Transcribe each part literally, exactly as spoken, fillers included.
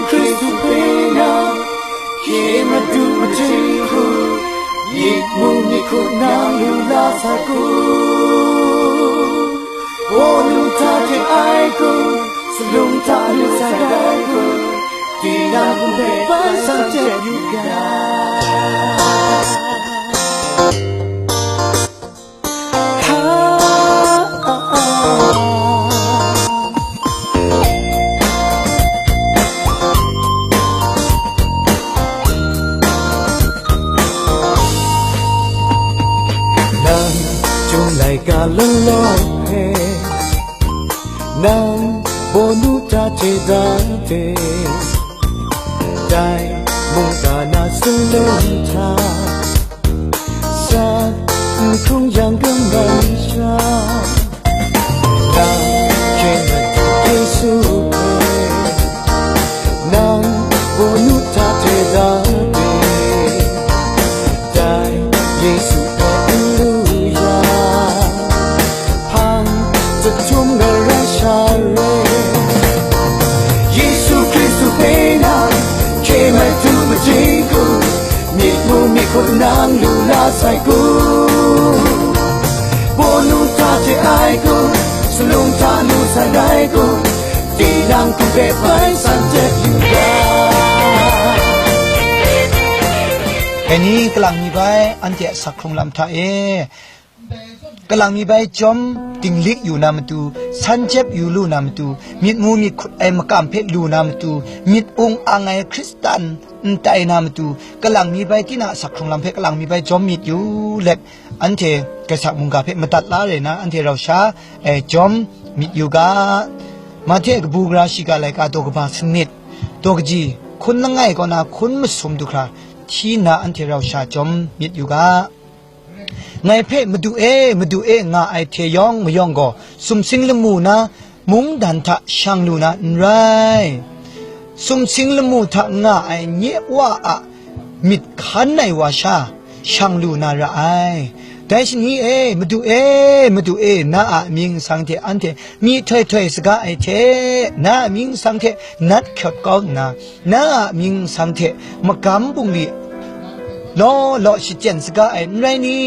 Hkristu hpe na, hkye madu majing hku, myit mu myit hku nang lu la sa ku. Bawnu hta hte ai ku, salung hta lu sa dai ku, tinang hpe bai san chye yu ga. Nang chyum laika lawlaw hpe, nang bawnu hta hte da de, dai mungga na sung lawm hta, sa n hkrung yang kaman sha, nang hkye madu Yesu hpe, nang bawnu hta hte da de, dai Yesu hpe n lu ya, hpang jahtum na rai sha re. Yesu Hkristu hpe na, hkye madu majing hku, myit mu myit hku nang lu la sai ku. Bawnu hta hte ai ku, salung hta lu sai rai ku, tinang hku hpe bai san chye yu ga. Dai ni kalang mi bai anhte a sak hkrung lam hta e, kalang mi bai chyawm dinglik yu na matu, san jep yu lu na matu, myit mu myit hkut ai makam hpe lu na matu, myit ung ang ai Hkristan n tai na matu, kalang mi bai tinang a sak hkrung lam hpe kalang mi bai chyawm myit yu let, anhte Karai Kasang mungga hpe madat la rai na, anhte rau sha, e, chyawm myit yu ga. Mahte kabu gara shiga laika daw kaba sanit, daw kaji, hkun langai kaw na hkun masum du hkra, hti nna anhte rau sha chyawm myit yu ga. Ngai hpe, "Madu e, Madu e," nga ai hte yawng mayawng gaw, sumsing lamu na mungdan hta shang lu na n rai. Sumsing lamu hta nga ai nye Wa a myit hkan ai wa sha, shang lu na ra ai. Dai shani e, "Madu e, Madu e," na a mying nsang hte anhte myihtoi htoi saga ai hte, na a mying nsang hte nat hkyawt kau nna, na a mying nsang hte magam bungli law law shachyen saga ai n rai ni?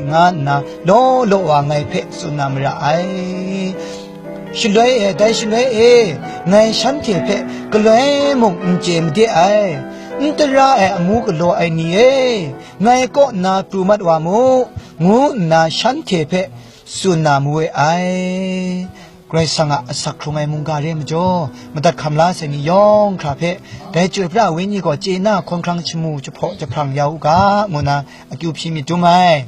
Nga nna law law wa ngai hpe tsun na mara ai. Shaloi e, dai shaloi e, ngai shanhte hpe galoi mung n chye made ai. N tara ai amu galaw ai ni e, ngai kaw nna pru mat wa mu, ngu nna shanhte hpe tsun na mawe ai. Karai Kasang a asak hkrung ai mungga re ai majaw, madat hkam la sai ni yawng hkra hpe, dai Chyoi pra ai Wenyi gaw chye na hkawn hkrang shamu jahpaw jahprang ya u ga, ngu na akyu hpyi myit dum ai.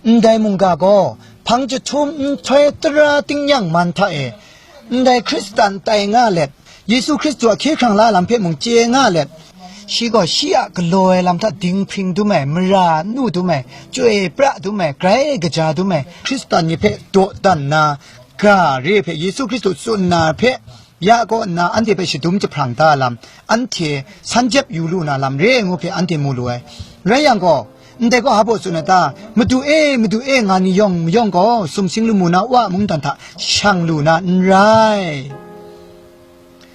Ndai mungga gaw, hpang jahtum nhtoi tara tingnyang man hta e, ndai Hkristan tai nga let, Yesu Hkristu a hkye hkrang la lam hpe mung chye nga let, shi gaw shi a galaw ai lam hta dinghpring dum ai, mara n nu dum ai, chyoi pra dum ai, grai kaja dum ai, Hkristan ni hpe dawdan na, ga re hpe Yesu Hkristu tsun na hpe ya kaw nna anhte hpe shadum jahprang da lam, anhte san jep yu lu na lam re ai ngu hpe anhte mu lu ai. Rai yang gaw, ndai gaw hpa baw tsun ai ta? "Madu e, Madu e," nga ni yawng mayawng gaw, sumsing lamu na Wa a mungdan hta shang lu na n rai.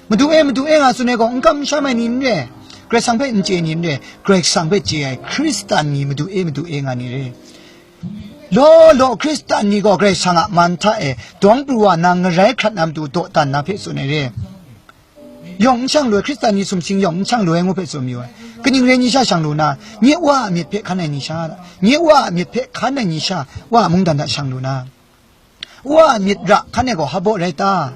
"Madu e, Madu e," nga tsun ai gaw, n kamsham ai ni n re, Karai Kasang hpe n chye ni n re, Karai Kasang hpe chye ai Hkristan ni, "Madu e, Madu e," nga ni re. Law law Hkristan ni gaw Karai Kasang a man hta e dawng pru wa nna ngarai hkrat na matu dawdan na hpe tsun ai re. Yawng n shang lu ai, Hkristan ni sumsing yawng n shang lu ai ngu hpe tsun mayu ai. Kaning rai ni sha shang lu na? Nye Wa a myit hpe hkan ai ni sha, nye Wa a myit hpe hkan ai ni sha, Wa a mungdan hta shang lu na? Wa a myit ra hkan ai gaw hpa baw rai ta?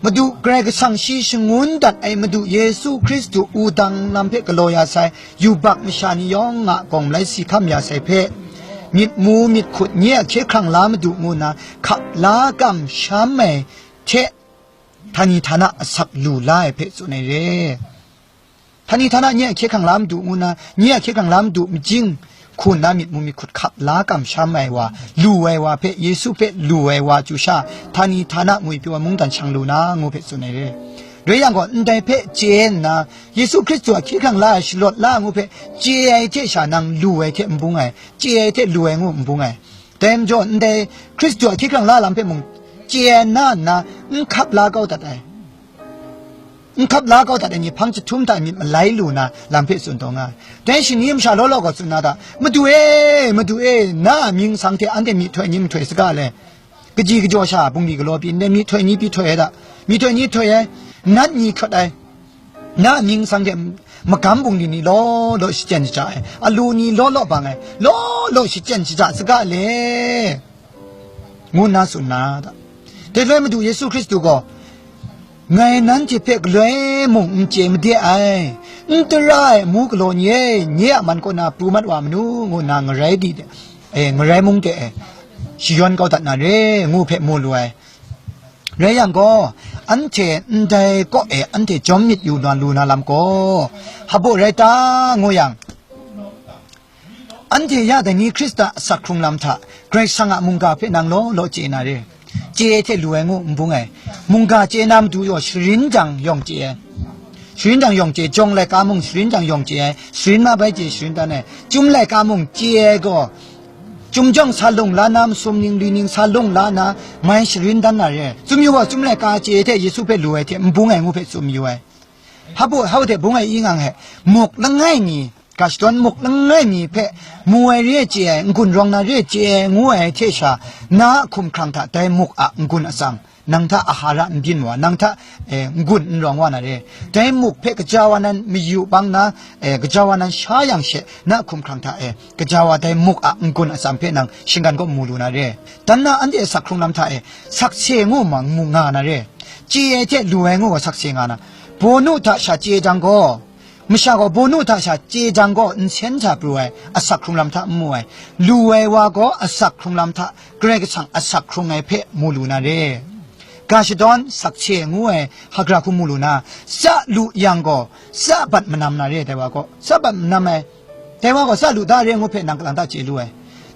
Madu Karai Kasang shi shangun dat ai Madu Yesu Hkristu wudang lam hpe galaw ya sai yubak masha ni yawng a gawng malai si hkam ya sai hpe, myit mu myit hkut nye a hkye hkrang la Madu ngu nna hkap la kamsham ai hte, htani htana asak lu la ai hpe tsun ai re. Htani htana nye a hkye hkrang la Madu ngu nna, nye a hkye hkrang la Madu majing hku nna myit mu myit hkut hkap la kamsham ai wa, lu ai wa hpe, Yesu hpe lu ai wa chyu sha, htani htana ngwi pyi wa mungdan shang lu na ngu hpe tsun ai re. Rai yang gaw, ndai hpe chye nna, Yesu Hkristu a hkye hkrang la ai shalawt la ai ngu hpe chye ai hte sha nang lu ai hte n bung ai, chye ai hte lu ai ngu n bung ai. Dai majaw, ndai Hkristu a hkye hkrang la lam hpe mung chye ai na nna n hkap la kau dat ai. N hkap la kau dat ai ni hpang jahtum hta myit malai lu na lam hpe tsun taw nga ai. Dai shani masha law law gaw tsun na ta, Madu e, Madu e, na a mying sang hte anhte myihtoi ni mahtoi saga le, kaji kajaw sha bungli galaw pyi ndai myihtoi ni pyi htoi ai ta, myihtoi ni htoi ai, nat ni hkawt ai, na a mying sang hte magam bungli ni law law shachyen shaja ai, alu ni law law bang ai, law law shachyen shaja saga le, ngu nna tsun na ta. Dai loi Madu Yesu Hkristu gaw, ngai nanhte hpe galoi mung n chye made ai, n tara ai amu galaw ni e, nye a man kaw na pru mat wa manu, ngu nna ngarai di de, e, ngarai mung de, e, shayawn kau dat na re, ngu hpe mu lu ai. Rai yang gaw, anhte ndai kaw e anhte jawm myit yu na lu na lam gaw, hpa baw rai ta, ngu yang, anhte ya dai ni Hkristan a asak hkrung lam hta Karai Kasang a mungga hpe nang law law chye na re. Chye ai hte lu ai ngu n bung ai. Mungga chye na matu yaw sharin jang yawng chye ai. Sharin jang yawng chye, jawng laika mung sharin jang yawng chye ai. Sharin ma bai chye sharin dan ai. Chyum laika mung chye ai gaw, chyum jawng sa lung la na, masum ning li ning sa lung la na, mai sharin dan na re. Tsun yu gaw, chyum laika chye ai hte Yesu hpe lu ai hte n bung ai ngu hpe tsun yu ai. Hpa baw, hpa baw hte bung ai i ngang he, muk langai mi, ga shadawn muk langai mi hpe mu ai re chye ai, n-gun rawng na re chye ai, ngu ai hte sha, na a hkumhkrang hta dai muk a n-gun atsam, nang hta ahara n byin wa, nang hta, e, n-gun n rawng wa na re. Dai muk hpe gaja wa nan mayu bang na, e, gaja wa nan sha yang she, na a hkumhkrang hta e, gaja wa dai muk a n-gun atsam hpe nang shinggan kaw mu lu na re. Dan na anhte a asak hkrung lam hta e, sakse ngu ma mu nga na re. Chye ai hte lu ai ngu gaw sakse nga na. Bawnu hta sha chye jang gaw, masha gaw bawnu hta sha chye jang gaw nsen hta pru ai, asak hkrung lam hta n mu ai. Lu ai wa gaw asak hkrung lam hta Karai Kasang asak hkrung ai hpe mu lu na re. Ga shadawn sakse ngu ai hkra hku mu lu na, tsa lu yang gaw, tsa bat manam na re, dai wa gaw, tsa bat manam ai. Dai wa gaw tsa lu da re ngu hpe nang kalang ta chye lu ai.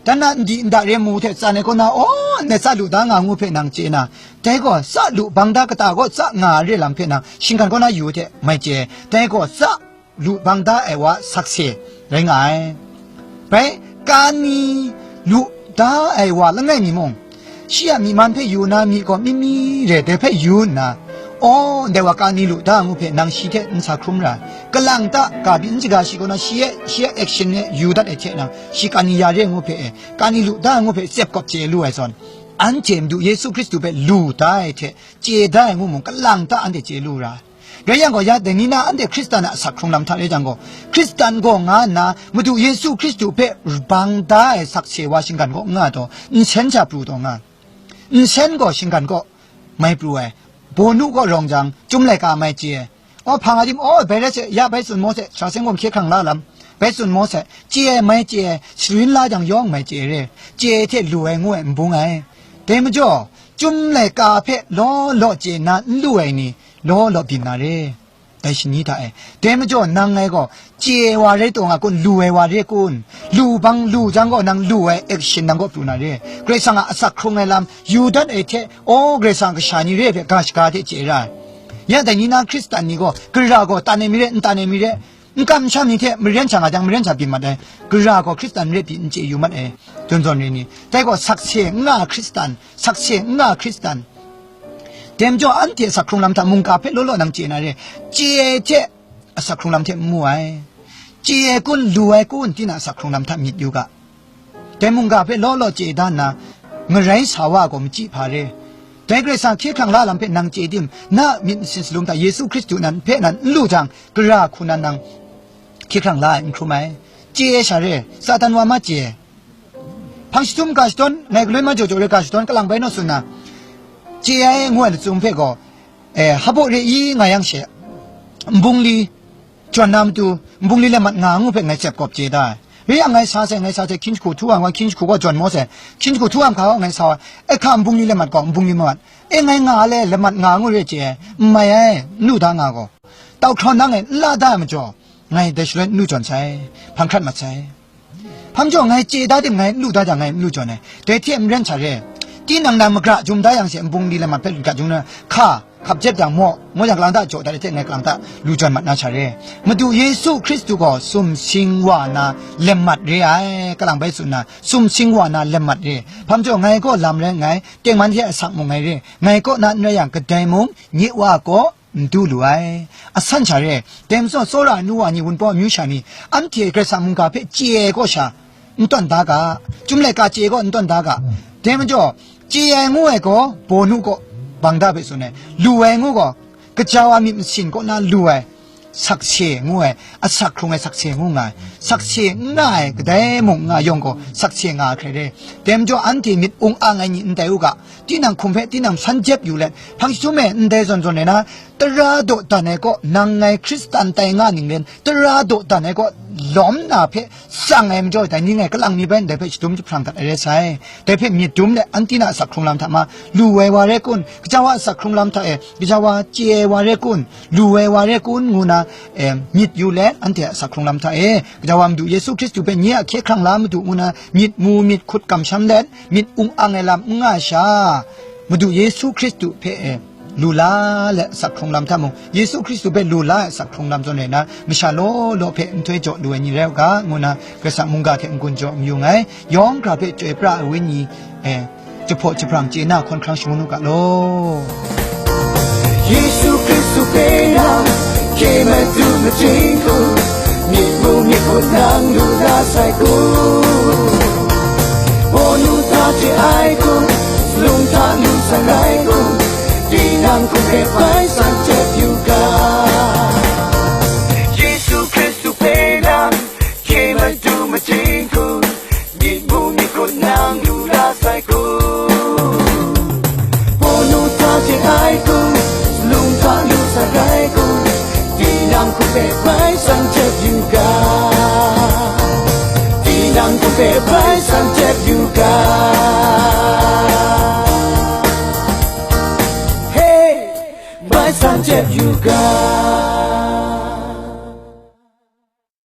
Dan na n di n da re mu hte tsan ai kaw na, aw, ndai tsa lu da nga ngu hpe nang chye na, dai gaw tsa lu bang da kata gaw tsa nga re lam hpe nang shinggan kaw na yu hte mai chye ai. Dai gaw tsa lu bang da ai wa sakse rai nga ai. Bai, kani lu da ai wa langai mi mung, shi a myi man hpe yu na myi gaw mi mi re dai hpe yu nna, aw, ndai wa kani lu da ngu hpe nang shi hte n sa hkrum ra ai. Kalang ta, ga byin shaga shi kaw na shi e, shi a action e yu dat ai hte nang, shi kani ya re ngu hpe e, kani lu da ngu hpe tsep kawp chye lu ai zawn, anhte Madu Yesu Hkristu hpe lu da ai hte chye da ai ngu mung, kalang ta anhte chye lu ra ai. Rai yang gaw, ya dai ni na anhte Hkristan a asak hkrung lam hta re jang gaw, Hkristan gaw nga nna, Madu Yesu Hkristu hpe bang da ai sakse wa shinggan kaw n nga taw, nsen sha pru taw nga. Nsen gaw shinggan kaw mai pru ai. Bawnu kaw rawng jang, Chyum laika mai chye ai. Aw, hpang a dim, aw, bai rai se, ya bai tsun maw se, sha seng gaw hkye hkrang la lam, bai tsun maw se, chye ai mai chye ai, sharin la jang yawng mai chye ai re, chye ai hte lu ai ngu ai n bung ai. Dai majaw, Chyum laika hpe law law chye nna n lu ai ni, law law byin na re. Dai shani hta e. Dai majaw nang ngai gaw, chye ai wa rai taw nga kun, lu ai wa re kun? Lu bang, lu jang gaw nang lu ai action nang kaw pru na re. Karai Kasang a asak hkrung ai lam, yu dat ai hte, aw, Karai Kasang a kasha ni re ai hpe ga shaga hte chye ra ai. Ya dai ni na Hkristan ni gaw, gara gaw tan ai mi re, n tan ai mi re, n kam n sham ni hte maren sha nga jang, maren sha byin mat ai. Gara gaw Hkristan re pyi n chye yu mat ai. Zawn zawn re ni, dai gaw sakse n nga Hkristan, sakse n nga Hkristan. Dai majaw anhte asak hkrung lam hta mungga hpe law law nang chye na re, chye ai hte asak hkrung lam hte n mu ai. Chye ai kun, lu ai kun, tinang asak hkrung lam hta myit yu ga. Dai mungga hpe law law chye da nna, ngarai sa wa gaw machyi hpa re. Dai Karai Kasang hkye hkrang la lam hpe nang chye tim, na myit masin salum hta Yesu Hkristu nan hpe nan n lu jang, gara hku nan nang hkye hkrang la ai n hkrum ai. Chye ai sha re, Satan wa ma chye ai. Hpang jahtum ga shadawn, ngai galoi ma jaw jaw re ga shadawn, kalang bai naw tsun na, chye ai ngu ai lachyum hpe gaw, e, hpa baw re i nga yang she, nbungli jawn na matu, nbungli lamat nga ngu hpe ngai tsep kawp chye da ai. Re yang ngai sa sai, ngai sa sai, hkying jahku htu wa, ngai hkying jahku gaw jawn maw sai, hkying jahku htu wa hkra gaw ngai sa wa, e hka nbungli lamat gaw, nbungli lamat, e ngai nga le, lamat nga ngu re chye ai, n mai ai, n lu da nga gaw, tau hkrawn nang e n la da ai majaw, ngai dai shaloi n lu jawn sai, hpang hkrat mat sai. Hpang jaw ngai chye da tim ngai n lu da jang ngai n lu jawn ai. Dai hte maren sha re. Tinang na magra jum da yang she nbungli lamat hpe lut ga jung na, hka, hkap jep jang maw, ngu jang kalang ta jaw dat ai hte ngai kalang ta lu jawn mat na sha re. Madu Yesu Hkristu gaw sumsing wa na lamat re ai, kalang bai tsun na, sumsing wa na lamat re. Hpang jaw ngai gaw lam rai nngai, tengman hte asak mung ngai re, ngai kaw na n rai yang kadai mung, nye Wa kaw, n du lu ai. Asan sha re, dai majaw tsawra ai nu wa ni, wunpawng amyu sha ni, anhte Karai Kasang mungga hpe chye ai kaw sha n tawn da ga, Chyum laika chye ai kaw n tawn da ga. Dai majaw, chye ai ngu ai gaw, bawnu kaw bang da hpe tsun ai, lu ai ngu gaw, kaja wa myit masin kaw na lu ai, sakse ngu ai, asak hkrung ai sakse ngu nga ai, sakse n nga ai, kadai mung n nga yawng gaw, sakse nga ai hkrai re. Dai majaw, anhte myit ung ang ai ni ndai u ga, tinang hkum hpe tinang san jep yu let, hpang jahtum e ndai zawn zawn e na, tara dawdan ai kaw, nang ngai Hkristan tai nga ninglen, tara dawdan ai kaw, lawm na hpe tsang ai majaw, dai ni ngai kalang mi bai ndai hpe shadum jahprang dat ai rai sai. Dai hpe myit dum let, anti na asak hkrung lam hta ma, lu ai wa rai kun, gaja wa asak hkrung lam hta e, gaja wa chye ai wa rai kun, lu ai wa rai kun, ngu na, e, myit yu let, anhte asak hkrung lam hta e, gaja wa Madu Yesu Hkristu hpe nye a hkye hkrang la Madu ngu na, myit mu myit hkut kamsham let, myit ung ang ai lam n nga sha, Madu Yesu Hkristu hpe, e, lu la let asak hkrung lam hta mung, Yesu Hkristu hpe lu la ai asak hkrung lam zawn rai na, masha law law hpe nhtoi jaw lu ai ni rai u ga, ngu na, Karai Kasang mungga hte n-gun jaw n yu nngai. Yawng hkra hpe chyoi pra ai Wenyi, e, jahpaw jahprang chye na hkawn hkrang shangun u ga law. Yesu Hkristu hpe nang hkye madu majing hku, myit mu myit hkut nang lu la sai hku, bawnu hta chye ai hku, lung hta lu sai rai hku, tinang hku hpe bai san jep yu ga. Yesu Hkristu hpe nang hkye madu majing hku, myit mu myit hkut nang lu la sai hku, bawnu hta chye ai hku, lung hta lu sai rai hku, tinang hku hpe bai san jep yu ga, tinang hku hpe bai san jep yu ga, hey, bai san jep yu ga.